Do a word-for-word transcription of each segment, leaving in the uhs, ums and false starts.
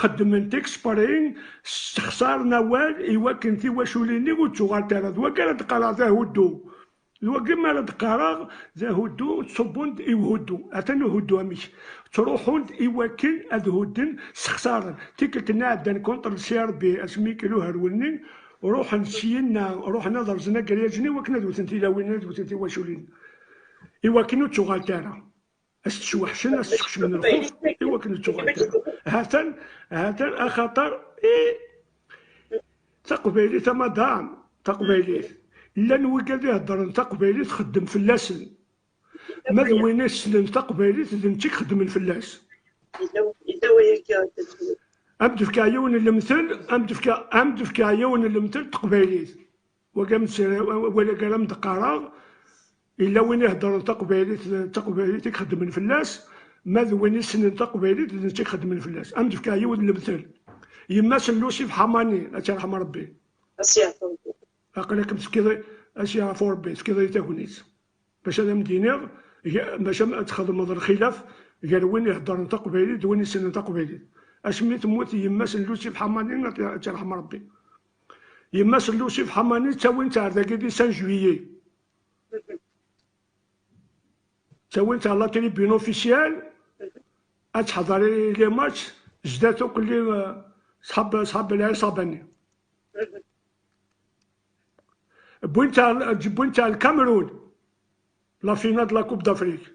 xeddmen tiksprin, ssexṣaren awal i wakken tiwaculin-nni ur d-tuɣal ara. D wagi ara d-qqareɣ d ahuddu. D wagi mi ara d-qqareɣ d ahuddu, ttṣubbun-d i uhuddu. Atan uhuddu amek? Ttruḥun-d i wakken ad hudden, ssexṣaren. Tikkelt-nni ɛeddan contre le C R B, asmi i k-iluher wulni, ruḥen syenna, ruḥen ad rẓen agrayaj-nni i wakken ad wten tilawin, ad wten tiwaculin. I wakken ur d-tuɣal ara. Ad s-ttcewḥcen, ad s-skecmen lxuf, i wakken ur d-tuɣal ara. Hatan, hatan, axaṭer, i, taqbaylit, a madam, taqbaylit. Llan wigad iheddren taqbaylit, xeddem fell-asen. Ma d win issnen taqbaylit, d netta i ixeddmen fell-as. Am d-fkeɣ yiwen n lemtel, am d-fkeɣ, am d-fkeɣ yiwen n lemtel n teqbaylit. Wagi am d-, wagi ara m-d-qqareɣ, yella win iheddren taqbaylit, d taqbaylit i ixeddmen fell-as, ma d win issnen taqbaylit, d netta i ixeddmen fell-as. Ad m-d-fkeɣ yiwen n lemtel. Yemma-s n Lusif Ḥamani, ad tt-yerḥem Rebbi. Ad s-yeɛfu Rebbi. Aql-akem tefkiḍ, ad s-yeɛfu Rebbi, tefkiḍ-iyi tagnit. Bac ad am-d-iniɣ, ga-, bac am-, ad txedmeḍ lxilaf gar win iheddren taqbaylit d win issnen taqbaylit. Asmi temmut yemma-s n Lusif Ḥamani, ad tt-yerḥem Rebbi. Yemma-s n Lusif Ḥamani ttawin-tt ar dagi di Saint Juillet. Ttawin-tt ar la tribune officielle, ad teḥḍer i les matchs, zdat ukelli, eh, ṣḥab, ṣḥab Lɛiṣaba-nni. Wwin-tt ar, wwin-tt ar Lkamerun, la finale de la Coupe d'Afrique.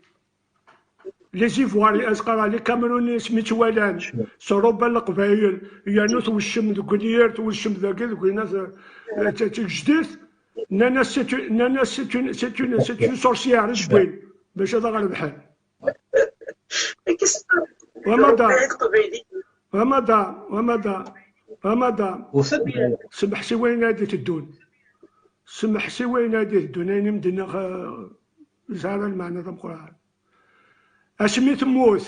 Les Ivoiriens, as-qqareɣ les Camerounais, asmi tt-walan, s rruba n Leqbayel, yernu tweccem deg unyir, tweccem dagi, deg winna, t-, t-, tigejdit, nnan-as, c'est une, nnan-as, c'est une, c'est une, c'est une sorcière, i d-wwin, bac ad aɣ-rebḥen. Wamada, wamada, wamada, wamada. Semmeḥ si wayen ad d-iteddun. Semmeḥ si wayen ad d-iteddun, ayen i m-d-nniɣ, eh, yesɛa ara lmeɛna d ameqqran. Asmi temmut,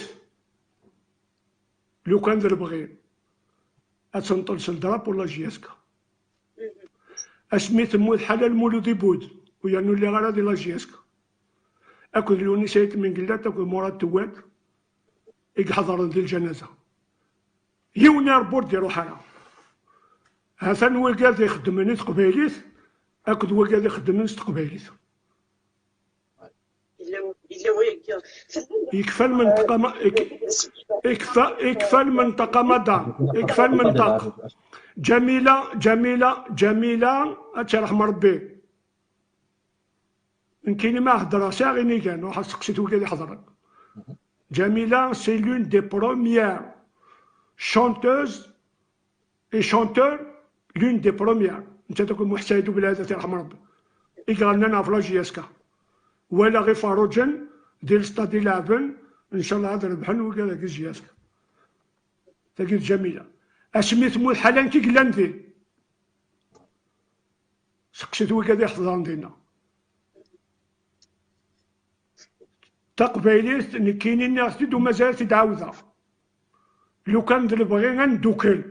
lukan d lebɣi, ad tenṭel s drapeau n la J S K. Asmi temmut Ḥala Lmulud Ibud, ur yernu lliɣ ara di la J S K, akked Luni Sayed Mengellat, akked Murad Tewwad, i iḥeḍren di lǧanaza. Yiwen i Rebbi ur d-iruḥ ara. Ha-t-an wigad ixeddmen i teqbaylit, akked wigad ixeddmen s teqbaylit. Yella, yella wayagi. Yekfa lmenṭeqa ma-, yek-, yekfa, yekfa lmenṭeqa, madam. Yekfa lmenṭeqa. Ǧamila, Ǧamila, Ǧamila, ad tt-yerḥem Rebbi. Nekkini ma heddreɣ, sɛiɣ inigan, ruḥ steqsit wigad iḥeḍren. Ǧamila, c'est l'une des premières chanteuses et chanteur, l'une des premières. Nettat akked Muḥ Saɛid Ubelɛid, ad t-yerḥem Rebbi, i iɣennan ɣef la J S K. Walaɣ iferruǧen di lestad i leɛben, ncallah ad rebḥen wigad-agi J S K. Tagi d Ǧamila. Asmi temmut Ḥala, nekk i yellan din. Seqsit wigad iḥeḍren dinna. Taqbaylit, nekkini nniɣ-t-id u mazal t-id-ɛawdeɣ. Lukan d lebɣi ad neddukel.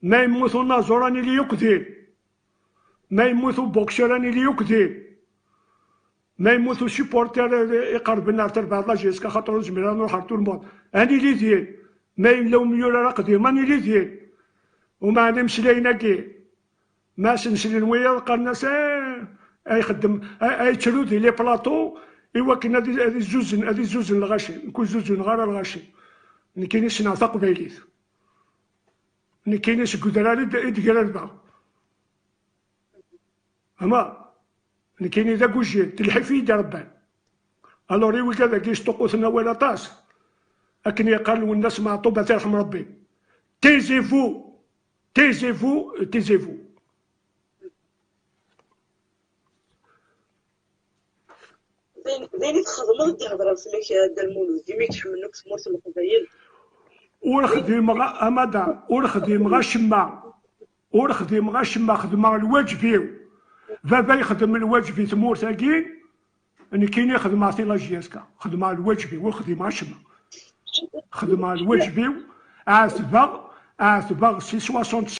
Ma yemmut unaẓur, ad nili yakk din. Ma yemmut ubuksur, ad nili yakk din. Ma yemmut usupporter iqerben ar terbaɛt la J S K, xaṭer ur nezmir ara nruḥ ar tout le monde, ad nili din. Ma yella umyurar aqdim, ad nili din. Umeɛna imeslayen-agi, ma sen-slen wiyaḍ, qqaren-as, "Ah, ay xeddem, ay, ay yettru di les plateaux i wakken ad i-, ad izzuzen, ad izzuzen lɣaci." Nekk ur zzuzuneɣ ara lɣaci. Nekkini ssneɣ taqbaylit. Nekkini seg udrar i d-, i d-grarbeɣ. Ama nekkini d agujil, d lḥif i yi-d-irebban. Alors, i wigad-agi yesṭuqquten awal aṭas, akken yeqqar Lwennas Meɛṭub, ad t-yerḥem Rebbi, taisez-vous, taisez-vous, taisez-vous. D ayen, d ayen i txedmeḍ i d-ihedren fell-ak, a Dda Lmulud, imi k-ḥemmlen akk tmurt n Leqbayel. Ur xdimeɣ, a madam, ur xdimeɣ acemma. Ur xdimeɣ acemma, xedmeɣ lwaǧeb-iw. Baba yexdem lwaǧeb i tmurt-agi, nekkini xedmeɣ-t i la J S K. Xedmeɣ lwaǧeb-iw, ur xdimeɣ acemma. Xedmeɣ lwaǧeb-iw, ɛetbeɣ, ɛetbeɣ si soixante